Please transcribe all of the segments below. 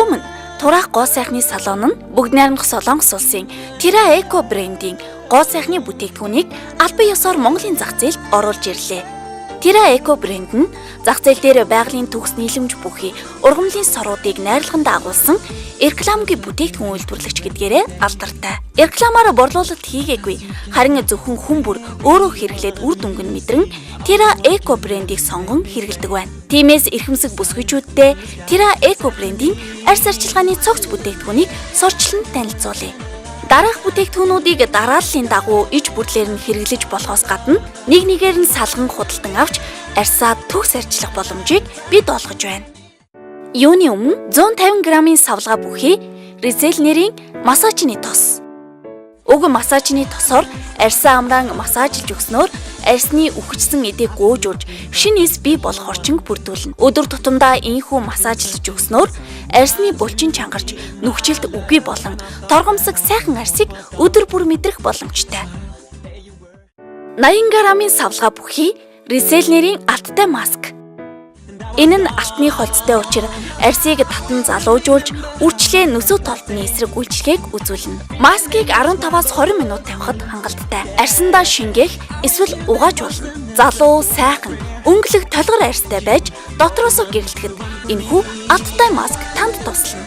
Woman Тураах гоо сайхны салон нь бүгд найрамдах Солонгос улсын Tera Eco брендийн гоо сайхны бүтээгдэхүүнийг албан ёсоор Монголын зах зээлд оруулж ирлээ. Tera Eco брэнд нь зах зээл дээр байгалийн төгс нийлэмж бүхий ургамлын соруудыг найрлаганд агуулсан рекламгийн бүтээгдэхүүн үйлдвэрлэгч гэдгээрээ алдартай. Рекламаар борлуулалт хийгээгүй, харин зөвхөн хүн бүр өөрөө хэрэглээд үр дүнг нь мэдрэн Tera Eco брендийг сонгон хэрэглэдэг байна. Тиймээс эрхэмсэг бүсгүйчүүддээ Tera Eco брендийн арьс арчилгааны цогц бүтээгдэхүүнийг сурчлан танилцуулъя. Дараах бүтээгдэхүүнүүдийг дарааллын дагуу иж бүрлээр нь хэрэглэж болохоос гадна нэг нэгээр нь салган худалдан авч арьсаа төгс арчлах боломжийг бид олгож байна. Юуны өмнө 150 грамын савлгаа бүхий Ризел нэрийн массажны тос. Уг массажны тосоор арьсаа амраан массажлж өгснөөр арьсны үхчихсэн эдийг гуйжуулж шинэ эс бий болох орчинг бүрдүүлнэ. Өдөр тутамдаа ийнхүү массажлж өгснөөр арьсны булчин чангарч нүхжилт үгүй болон торгомсог сайхан арьсыг өдөр бүр мэдрэх боломжтой. 80 грамын савлгаа бүхий Ризел нэрийн алттай маск. Энэ нь алтны холцтой учир арьсыг татан залуужуулж үрчлээ нөсөө толбны эсрэг үйлчилгээг үзүүлнэ. Маскыг 15-аас 20 минут тавихад хангалттай. Арьсандаа шингээх эсвэл угааж болно. Залуу, сайхан, өнгөлөг толгор арьстай байж дотроосоо гэрэлтэхэд энэхүү алттай маск танд туслана.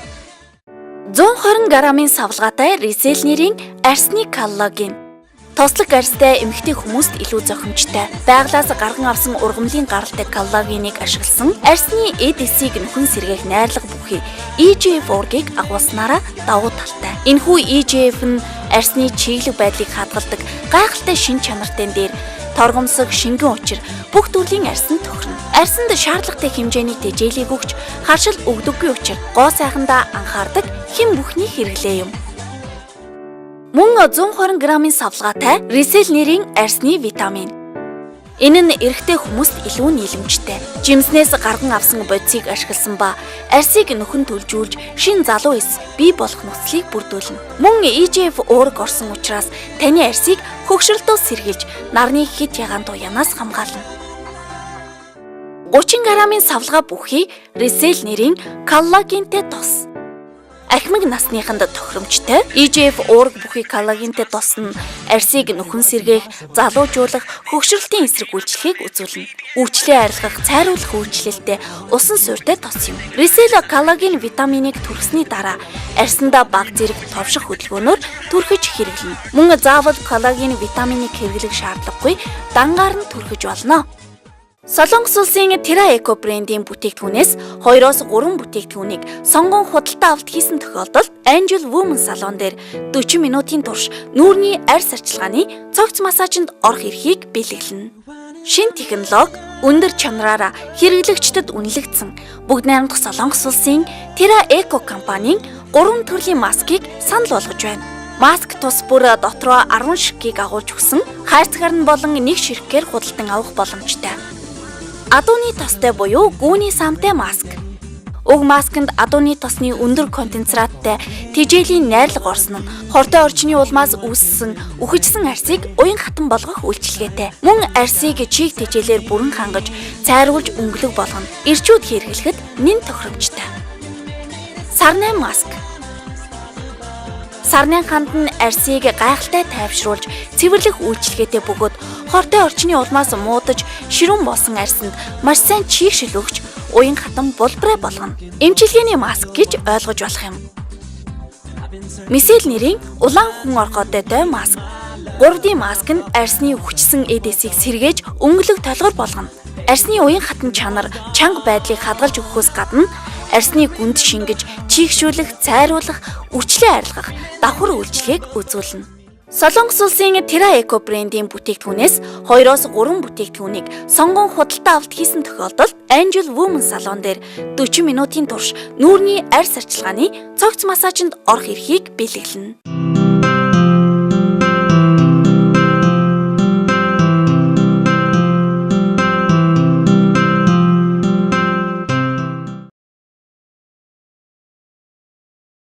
120 грамын савлгаатай Ризел нэрийн арьсны коллаген. Тослог арьстай эмэгтэй хүмүүст илүү зохимжтой. Байгалаас гарган авсан ургамлын гаралтай коллагеныг ашигласан арьсны эд эсийг нөхөн сэргээх найрлага бүхий EGF уургийг агуулснараа давуу талтай. Энэхүү EGF нь арьсны чиглэг байдлыг хадгалдаг гайхалтай шин чанартай дээр торгомсог, шингэн учир бүх төрлийн арьсанд тохирно. Арьсанд шаардлагатай хэмжээний тэжээлийг өгч харшил өгдөггүй учир гоо сайхандаа анхаардаг хэн бүхний хэрэглээ юм. Мөн 120 грамын савлгаатай Ризел нэрийн арьсны витамин. Энэ нь эрэгтэй хүмүүст илүү нийлэмжтэй. Жимснээс гарган авсан бодисыг ашигласан ба арьсыг нөхөн төлжүүлж шин залуу эс бий болох нөхцөлийг бүрдүүлнэ. Мөн EGF уураг орсон учраас таны арьсыг хөгшрөлтөөс сэргийлж нарны хит ягаан туянаас хамгаална. 30 грамын савлгаа бүхий Ризел нэрийн коллагентэй тос. Ахмаг насныханд тохиромжтой EGF уураг бүхий коллагентэй тос нь арьсыг нөхөн сэргээх, залуужуулах, хөгшрөлтийн эсрэг үйлчилгээг үзүүлнэ. Үрчлээ арилгах, цайруулах үйлчлэлтэй усан суурьтай тос юм. Ризел коллаген витаминыг түрхсэний дараа арьсандаа баг зэрэг товших хөдөлгөөнөөр түрхэж хэрэглэнэ. Мөн заавал коллаген витаминыг хэрэглэх шаардлагагүй, дангаар нь түрхэж болно. Солонгос улсын Tera Eco брендийн бүтээгдэхүүнээс 2-оос 3 бүтээгдэхүүнийг сонгон худалдаа авалт хийсэн тохиолдолд Angel Woman салон дээр 40 минутын турш нүүрний арьс арчилгааны цогц массажинд орох эрхийг бэлэглэнэ. Шинэ технологи, өндөр чанараараа хэрэглэгчдэд үнэлэгдсэн бүгд найрамдах Солонгос улсын Tera Eco компанийн 3 төрлийн маскыг санал болгож байна. Маск тус бүр дотроо 10 ширхгийг агуулж өгсөн хайрцгаар нь болон нэг ширхгээр худалдан авах боломжтой. Адууны тостой буюу гүүний самтай маск. Уг масканд адууны тосны өндөр концентраттай тэжээлийн найрлага орсон нь хортой орчны улмаас үүссэн үхэжсэн арьсыг уян хатан болгох үйлчилгээтэй. Мөн арьсыг чийг тэжээлээр бүрэн хангаж, цайруулж өнгөлөг болгоно. Эрчүүд хэрэглэхэд нэн тохиромжтой. Сарнай маск. Сарны ханд нь арьсыг гайхалтай тайвшруулж цэвэрлэх үйлчилгээтэй бөгөөд хортой орчны улмаас муудаж ширүүн болсон арьсанд маш сайн чийгшил өгч уян хатан булбарай болгоно. Эмчилгээний маск гэж ойлгож болох юм. Мисэл нэрийн улаан хүн оргоотой дой маск. 3D маск нь арьсны үхчихсэн эд эсийг сэргээж өнгөлөг толгор болгоно. Арьсны уян хатан чанар, чанга байдлыг хадгалж өгөхөөс гадна арьсны гүнд шингэж, чийгшүүлэх, цайруулах, үрчлээ арилгах давхар үйлчилгээг үзүүлнэ. Солонгос улсын Tera Eco брендийн бүтээгдэхүүнээс 2-оос 3 бүтээгдэхүүнийг сонгон худалдаа авалт хийсэн тохиолдолд Angel Woman салон дээр 40 минутын турш нүүрний арьс арчилгааны цогц массажинд орох эрхийг бэлэглэнэ.